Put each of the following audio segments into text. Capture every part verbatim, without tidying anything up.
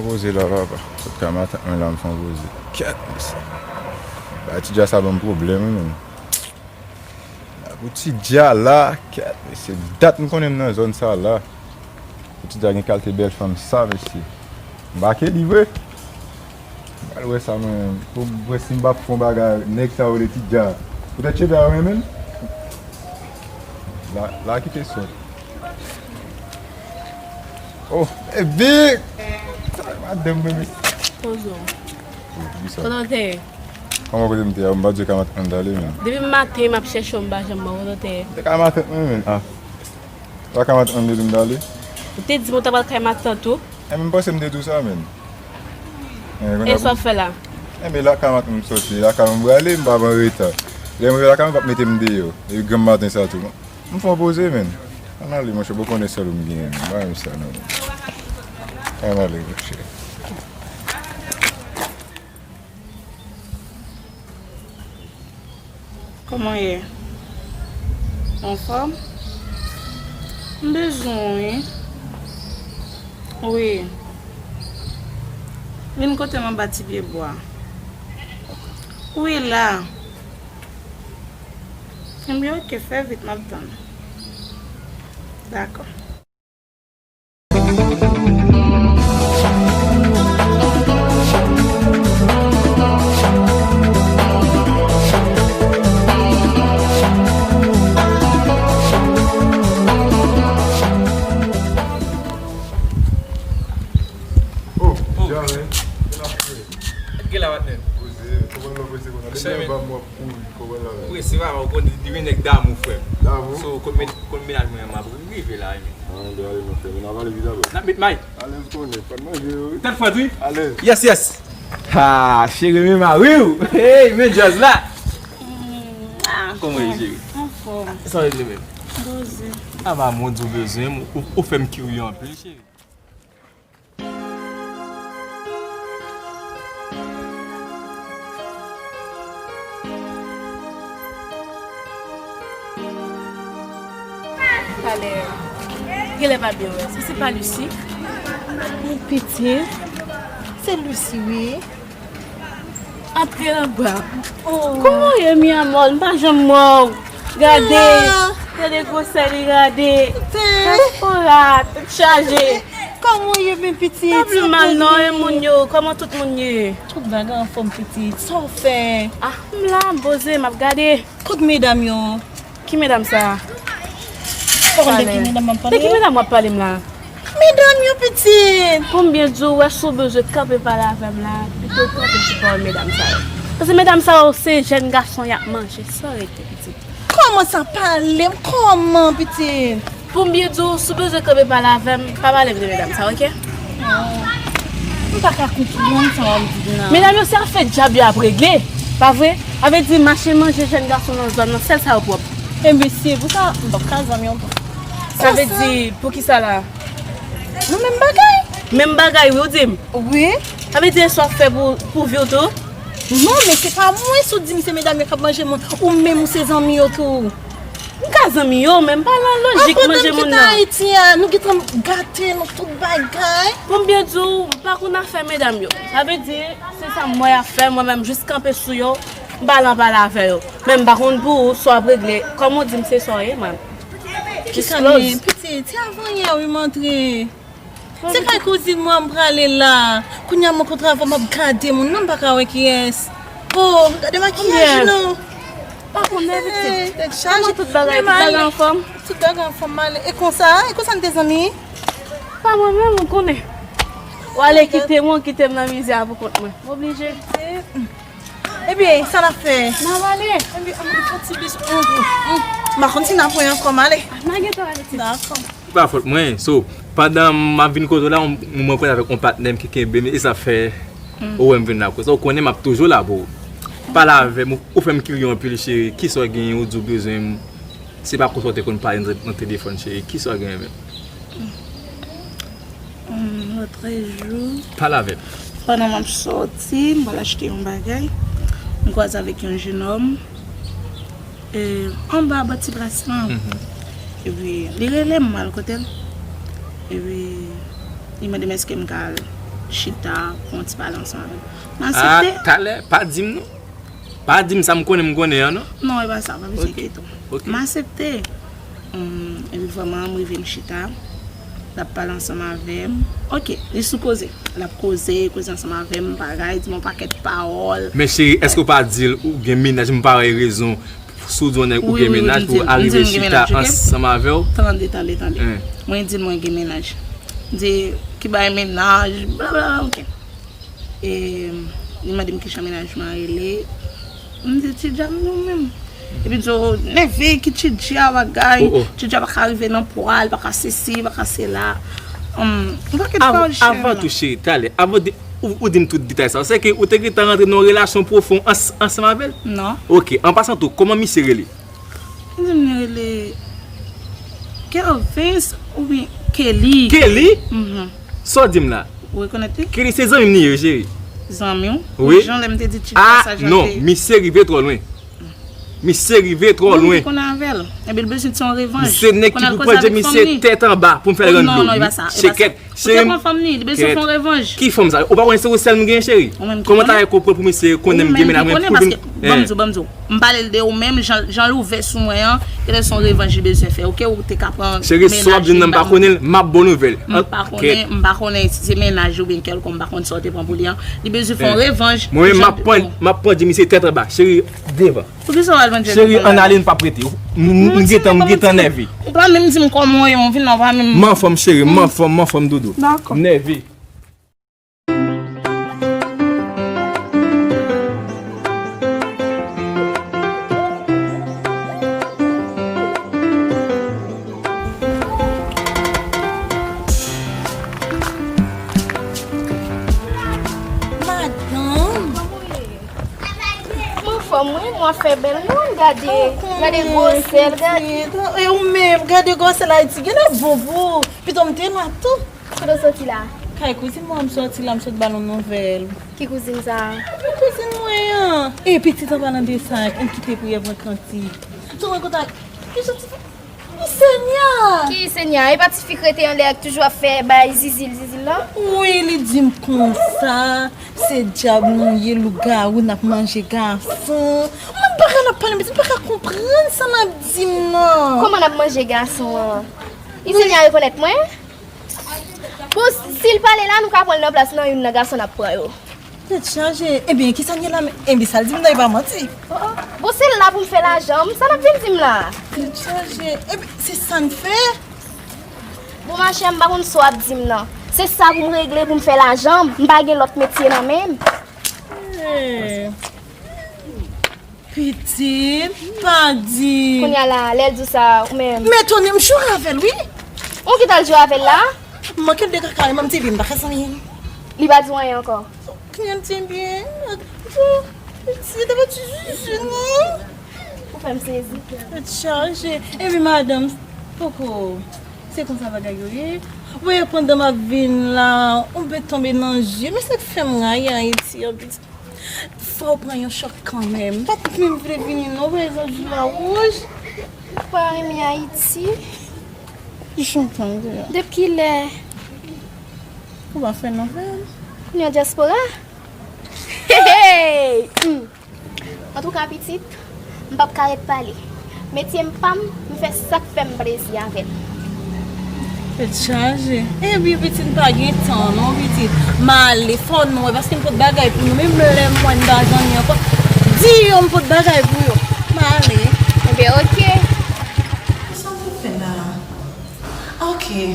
Poze la, papa. Sot ka matant mwen la, m fè yon poze. Kèt, mesye. Bay ti dja sa ban m pwoblèm, wi, menm. Pou ti dja la, kèt, mesye. Dat m konnen m nan zòn sa la. Pou ti dja gen kalte bèl fanm sa, mesye. M bake li vre. M pral wè sa, mwen. Pou m wè si m p ap fè yon bagay, nèg sa yo rele ti dja. Poutèt cheve a yo renmen l. La, la kite sot. Oh, baby! Madanm mwen, men. Pozo. Wi, wi, sa. Kote w te ye? Kòman kote m te ye? M pa di w ka matant mwen t ale, men. Depi maten, m ap chèche w, m pa janm wè w. Kote w te ye? Te ka matant mwen, men. Ah. Ou pa ka matant mwen depi m t ale? Ou te di m ou ta pral kay matant ou. E, men m panse m te di w sa, men. E, kounye a sa w ap fè la? E, men lakay matant m soti, lakay mwen m prale, m pa pran reta. Lè m rive lakay mwen, p ap mete m deyò. Epi granm maten sa tou. M fè yon poze, men. Ann ale, monchè, bon konnen sèl ou m genyen, men. Ba m sa, non. Ann ale, monchè. Kòman w ye? Anfòm? M bezwen w, wi. Wi. Vin kote m anba ti pye bwa. Wi, la. Ebyen, oke, fè vit, m ap tann. Dakò. Oh, oh. Jalen, gen la frè. Gen la, patnè. Poze, kòman nou poze konsa? Depi anba m w ap kouri, kòman la menm? Wi, se vrèman, ou konn li vin nèg damou, frè m. Damou? So, konn men-, konn mennaj mwen an, m ap rive la, men. Ann ale non, frè m, n ap ale vit apre. N ap met may. Alèz konnen, pa t manje yo, wi. Tèt frèt, wi. Alèz. Yes, yes. Ha, cheri, men mari w. Hey, men djaz la. Kòman w ye, cheri? Anfòm. Sa w rele menm? Poze. A, maman, w di w bezwen m, ou, ou fè m kirye anpil, cheri. Talè, genlè pa byen wè. Se, se pa Lucie? Mon pitit, se Lucie, wi. Antre nan bra m. Oh. Kòman w ye, mi amor? M pa janm wè w. Gade. Ah. Gade gwosè li, gade. Diaspora, tèt chaje. Kòman w ye, men pitit? Pa pli mal non, e moun yo? Kòman tout moun ye? Tout bagay anfòm, pitit. Sa w fè? Ah, m la, m poze, m ap gade. Kot medam yo? Ki medam sa? Ou pa konn de ki medam m ap pale? De ki medam w ap pale m la? Medam yo, pitit! Pou m byen di w, wè si w bezwen kanpe pale avè m la, pito kanpe sou pawòl medam sa yo. Paske medam sa yo, se jèn gason y ap manje san rete, pitit. Kòman sa, pale m kòman, pitit? Pou m byen di w, si w bezwen kanpe pale avè m, pa pale m de medam sa, oke? Oh. M pa ka konprann sa w ap di m nan. Medam yo, se afè dyab yo ap regle, pa vre? Sa vle di, mache manje jèn gason nan zòn nan, sèl sa yo pwòp. Enben, se pou sa, m p ap ka zanmi w. Sa vle di, pou ki sa la? Nou menm bagay. Menm bagay, wi, ou di m? Wi. Sa vle di, e sa w ap fè pou, pou vi w tou? Non, men se pa mwen, si w di m se medam yo k ap manje moun, ou menm ou se zanmi yo tou. M ka zanmi yo, men m pa nan lojik manje moun nan. Anvan nou kite Ayiti a, nou gentan gate nou tout bagay. Pou m byen di w, m pa konn afè medam yo. Sa vle di, se sa m wè y ap fè, mwen menm jis kanpe sou yo, m pa lan pale avè yo. Men m pa konn pou ou, sa w ap regle, kòm ou di m se sa w ye, man. Kisa m ye? Pitit, se avan yè wi m antre. Se kay kouzin mwen m prale la. Kounye a mwen kontre avè w, m ap gade moun nan, m pa ka wè kiyès. Oh, gade makiyaj nou. Pa konnen, pitit. Kòman tout bagay, tout bagay anfòm? Tout bagay anfòm, m ale. E konsa, e konsa n te zanmi? Pa mwen menm, ou konnen. W ale kite mwen, w kite m nan mizè a pou kont mwen. M oblije. Ebyen, sa n ap fè? N ap ale. Ebyen, ann fè ti bis. M pa konn si n ap wè ankò, m ale. N a gentan ale, pitit. Dakò. Se pa fòt mwen. So, pandan m ap vin kote w la, yon moman m konn avèk yon patnè m ki kenbe m, e sa fè ou wè m vin la. Konsa, ou konnen m ap toujou la pou ou. Pale avè m, ou, ou fè m kirye anpil, cheri. Kisa w genyen, ou di w bezwen m? Se pa konsa w te konn pale nan, nan telefòn, cheri. Kisa w genyen menm? Lòtrejou, pale avè m. Pandan m ap sòti, m pral achte yon bagay, m kwaze avèk yon jenòm, e, anba bò ti plas lan. Epi, li rele m, m al kote l. Epi, li mande m èske m ka al chita, fè yon ti pale ansanm avè m. M aksepte. Ah, talè, pa di m non. Pa di m sa m konnen m konnen an non. Non, e pa sa, pa bezwen enkyete w. Ok. M aksepte. Hum, epi vrèman, m rive m chita. L ap pale ansanm avè m. Ok, li sou koze. L ap koze, koze ansanm avè m, bagay, di m yon pakèt pawòl. Men cheri, èske w pa di l ou gen mennaj, m pa wè rezon si w di yon nèg ou gen mennaj pou al rive chita ansanm avè w? Tande, tande, tande. Mwen di l mwen gen mennaj. M di, ki bagay mennaj, blablabla, ok. E li mande m kijan mennaj mwen rele. M di, Ti Djab nou menm. Epi l di, o, nève ki Ti Djab bagay, Ti Djab pa ka rive nan pwa, li pa ka sesi, li pa ka sela. Hum, yon pakèt pawòl cheri. Avan tou, cheri, talè, avan de, ou, ou di m tout detay sa yo, se ke ou te gentan rantre nan yon relasyon pwofon ans-, ansanm avè l? Non. Ok, an pasan tou, kòman misye rele? Li di m li rele Kelvens oubyen Kelly. Kelly? Mhm. Sa w di m la? Ou rekonèt li? Kelly se zanmi m li ye, cheri. Zanmi w? Wi. Jan lè m te di Ti Djab sa, jan non, misye rive twò lwen. Misye rive twò lwen. Mwen te konnen avè l. Epi l bezwen ti yon revanj. Se nèg ki pou pran je misye tèt anba pou m fè l rann dlo. Non, non, e pa sa, e pa sa. Chekèt. Ou te pran fanm li, li bezwen fè yon revanj. Ki fanm sa? Ou pa konnen se ou sèl m gen, cheri? Ou menm ki konnen. Kòman ta ye konprann pou misye konnen m gen mennaj mwen pou vin. Paske, ban m di w, ban m di w. M pale l de ou menm, jan, jan l ouvè sou mwen an, genlè se yon revanj li bezwen fè, ok? Ou te ka pran mennaj li. Cheri, sa w ap di m nan, m pa konnen l, m ap ba w nouvèl. M pa konnen, m pa konnen si se mennaj ou byen kèlkonk, m pa konn sa w te pran pou li an. Li bezwen fè yon revanj. Mwen menm, m ap pran, m ap pran je misye tèt anba, cheri, devan. Poukisa w al pran je tèt anba? Cheri, ann ale, n p ap rete. M, m, m gentan, m gentan nève. Ou pa menm di m kòman w ye, w vin la, w pa menm. M anfòm, cheri, m anfòm, m anfòm, doudou. Dakò. M nève. Madanm! Mwen anfòm, wi, mwen fè bèl moun, gade, gade gwosè l, gade. E ou menm, gade gwosè l, Ayiti genlè bon pou ou. Pito m te la tou. Kote w soti la? Kay kouzin mwen, m soti la, m sot ba l yon nouvèl. Ki kouzin sa a? Kouzin mwen an. E pitit, an palan de sa, ann kite priyè pou mwen kantik. Tou mwen kontan. Ki jan ti fi? Ki Senya! Ki Senya? E pa ti fi k rete anlè a k toujou ap fè bay zizil, zizil lan? Wi, li di m konsa, se dyab nou ye, lougawou, n ap manje gason. Mwen pa ka, n ap pale, m pa ka konprann sa n ap di m nan. Kòman n ap manje gason an? Isenia rekonèt mwen? Bon, si l pale la, nou ka pran l nan plas nan youn nan gason n ap pran yo. Tèt chaje. Ebyen, kisa n gen la menm? Ebyen, sa l di m nan, e pa manti. Oh, oh. Bon, se la pou m fè lajan, sa l ap vin di m la? Tèt chaje. Ebyen, se sa n fè? Bon, machè, m pa konn sa w ap di m nan. Se sa pou m regle pou m fè lajan, m pa gen lòt metye nan men m. Hey. Pitit, pa di. Kounye a la, lè l di w sa, ou menm. Men Tony, m joure avè l, wi. Ou ki t al joure avè l la? M manke l de kaka, e manm ti vi, m pa ka zanmi. Li pa di w anyen ankò? Kounye a l di byen. Pitit, apa ti zuzu, non? Ou fè m sezi. Tèt chaje. Epi madanm, poko. Se konsa bagay yo ye. Ou wè pandan m ap vin la, ou bet tonbe nan je. Men sa k fè m rayi Ayiti an, pitit. Fò w pran yon chòk kanmenm. M pa t menm vle vini non, wè zanj la wouj. Ou pa renmen Ayiti? Jantan de a. Depi kilè? Ou pa fè nouvèl? Kounye a dyaspora? Hey! Hmm. Antouka, pitit, m p ap ka ret pale. Metye m pa m, m fè sa k fè m plezi avè l. Tèt chaje. Epi, pitit, m pa gen tan, non, pitit. M ale, fò nou wè, paske m pot bagay pou nou. Menm lè m wè n pa janm ankò, di yo m pot bagay pou yo. M ale. Ebyen, oke. Sa m fè la? Oke.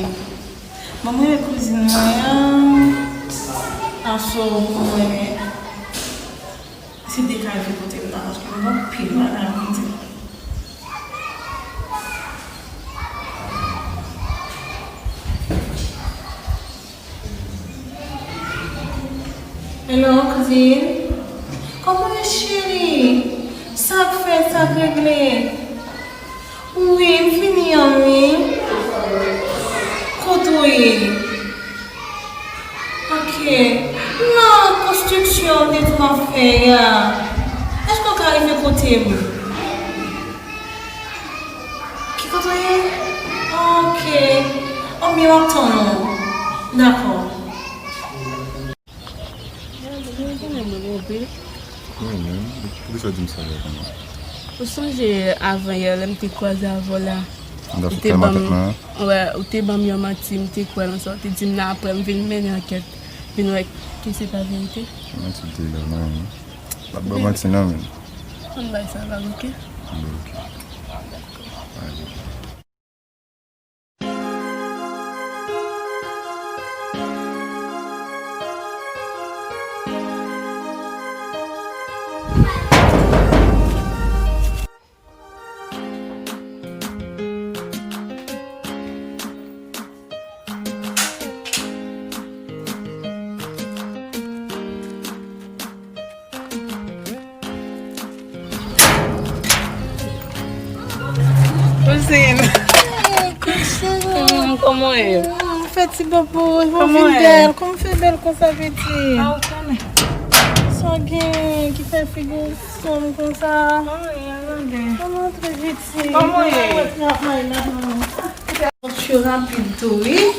Bon, mwen, kouzin mwen an, aso mwen. Se dekale kote m nan, paske m gen anpil bagay pou m di. Hello, kouzin. Kòman w ye, cheri? Sa k fèt, sa k regle? Wi, m fini an, wi. Kote w ye? Ok. Nan konstriksyon w te di w ap fè a, èske w ka rive kote m? Ki kote w ye? Ok. Anben, m ap tann ou. Dakò. Ou konnen mwen anpil. Mwen menm, poukisa w di m sa yè kòman? Ou sonje avan yè lè m te kwaze avè w la? Ou te ban m, wè, ou te ban m yon manti, m te kwè nan sa, ou te di m nan apre m vin mennen ankèt, vin wè ke se pa verite. Manti te la, non. Pa ban manti non, men. Ann bay sa vag, oke? Bon, oke. Ale. Kouzin. Hey, kouzin. Hmm, kòman w ye? Hmm, m fè ti bobo, m vin bèl. Kòman w fè bèl konsa, pitit? Ah, ou konnen. Sa w gen ki fè figi w sonm konsa? Anyen, anyen. Ann antre, pitit. Kòman w ye? Travay la, non. Yo rapid tou, wi.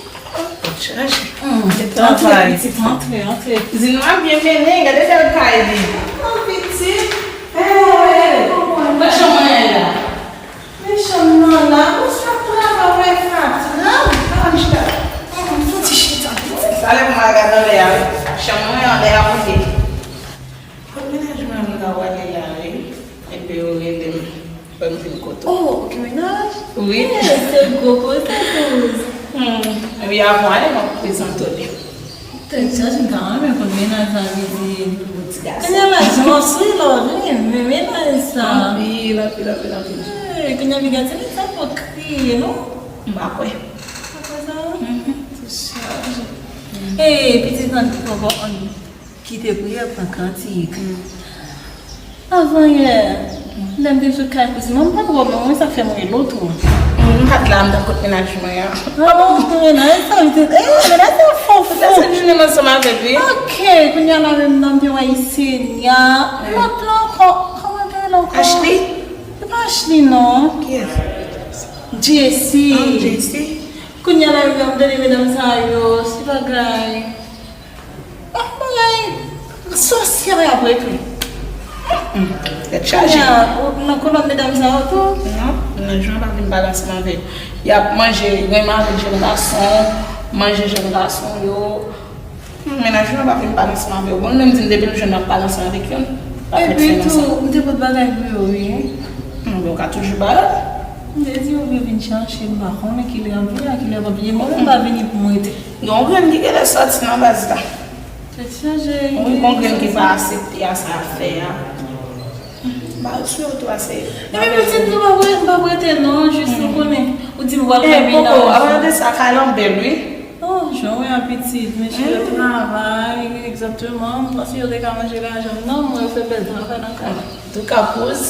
Chèche. Hmm, antre, pitit, antre, antre. Zinma byen mennen, gade bèl kay li. Oh, pitit. Hey, mwen chanm mwen la. Men chanm nan la, ou sa travay fatra. Ann chita. Hmm, fon ti chita, pitit. Sa lè mwen gade anlè a. Chanm mwen anlè a moute. Kot mennaj mwen an m ka wale la, wi. Epi yo rele m. Ban m vin kote w. Oh, ou gen mennaj? Wi. Eh, se gwo koze, kouz. Hmm. Epi avan ale, m ap prezante w li. Tèt chaje, m ta renmen konn mennaj sa vle di. Pou ti gason. Kounye a la, jan w ap souri la, w ap vini, men mennaj sa. Anpil, anpil, anpil, anpil. Eh, kounye a piga ti nèg sa fò kriye, non? M pa kwè. Pa kwè sa? Mhm. Tèt chaje. Eh, pitit nan poko ann. Kite priyè pran kantik. Avan yè, lè m te sot kay kouzin mwen, m pa t wè w, men mwen sa fè m rele w tou. M pa t la, m t ap kot mennaj mwen an. Ah bon, mennaj sa, m te, eh, mennaj sa fou, fou. Se sèt jounen m ansanm avè l, wi. Ok, kounye a la menm nan m te wè Yesenia. Lòt la ankò, kòman te rele ankò? Ashley? Se pa Ashley, non. Kiyès? Jessie. Ah, Jessie. Kounye a la menm nan m tande medam sa yo, se bagay. Ah, bagay sòsyè y ap rekle. Tèt chaje. Kounye a, ou nan kolòn medam sa yo tou? Non, mennaj mwen pa vin pale ansanm avè yo. Y ap manje, renmen avèk jèn gason, manje jèn gason yo. Mennaj mwen pa vin pale ansanm avè yo. Bon, li menm di m depi l jwenn m ap pale ansanm avèk youn. Epi tou, m te pot bagay pou yo, wi. Bon, ou ka toujou ba yo. M te di yo pou yo vin chache, m pa konnen kilè y ap vini, a kilè y ap vini. Mwen menm pa vini pou m rete. Gen yon grenn ki genlè sòti nan baz la. Tèt chaje. Wi, gen yon grenn ki pa aksepte a sa y ap fè a. M pa sou yo tou ase. Epi pitit nou pa pou, pa pou rete non, jis nou konnen. Ou di m w al fè mennaj. Poko, avan de sa, kay lan bèl, wi. Oh, jan w wè a pitit, mesye yo travay, egzakteman. M panse yo te ka manje lajan m nan, mwen yo fè bèl travay nan kay la. Antouka, kouz,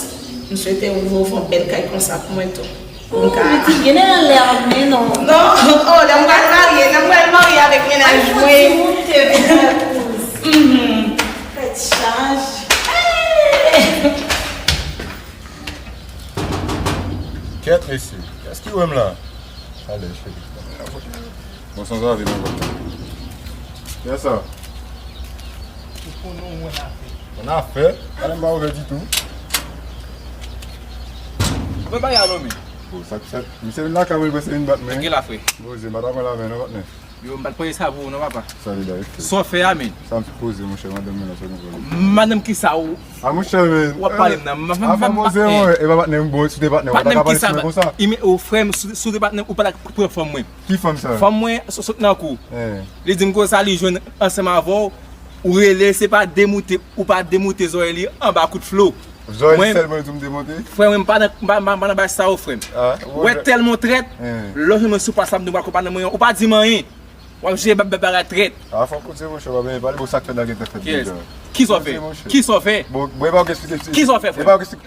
m swete w voye w fè yon bèl kay konsa pou mwen tou. Pou m ka. Pitit, gen anlè ap men non. Non, oh, lè m pral marye, lè m pral marye avèk mennaj mwen. Ay, fò ti moute, pitit, kouz. Mhm. Tèt chaje. Kèt, mesye. Kiyès ki wè m la? Ale, cheri. Bon, sanzave nan vòt la. Kiyès sa? Ou konnen w wè n afè. An afè? Ale m pa ouvè ditou. Mwen pa y alò, men. Bon, sa k fèt? Misye vin lakay mwen, li panse vin bat mwen. Gen la, frè. Poze, m pa ta pran lamen non, patnè. Yo, m pa t premye sa pou ou non, papa. Sa li la, efè. Sa w fè a, men. Sa m sipoze, monchè, madanm mwen nan, sa nou pale. Madanm ki sa ou? A, monchè, men. W ap pale m nan. Avan poze, mwen, e pa patnè m, bon, si w te patnè, w pa ta ka pale sou mwen konsa. Patnè m ki sa? Ou frè m, si w te patnè m, ou pa ta pran fanm mwen. Ki fanm sa? Fanm mwen, sot nan kou. Li di m konsa, li jwenn ansanm avè w, ou rele, se pa demoute, ou pa demoute zòrèy li anba kout flo. Zòrèy sèlman li di w m te monte? Frè mwen, m pa nan, m pa, m pa, m pa nan bagay sa yo, frè m. Wè tèlman w trèt, lè w jwenn mwen sou pas la, m di w pa konprann mwen, ou pa di m anyen. W ap jere bagay trèt. A, fòk ou di, monchè, w pa byen pale, bon, sa k fèt la gentan fèt deja. Kiyès? Kisa w fè? Kisa w fè? Bon, bon, e pa w ki eksplike. Kisa w fè, frè? E pa w ki eksplike.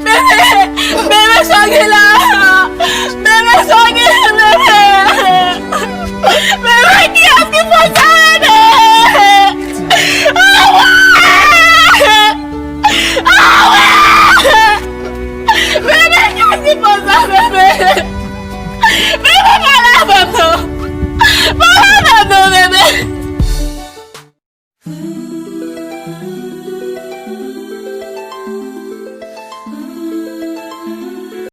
Bebe! Bebe, sa w gen la? Bebe, sa w gen, bebe? Bebe, kiyès ki fè sa?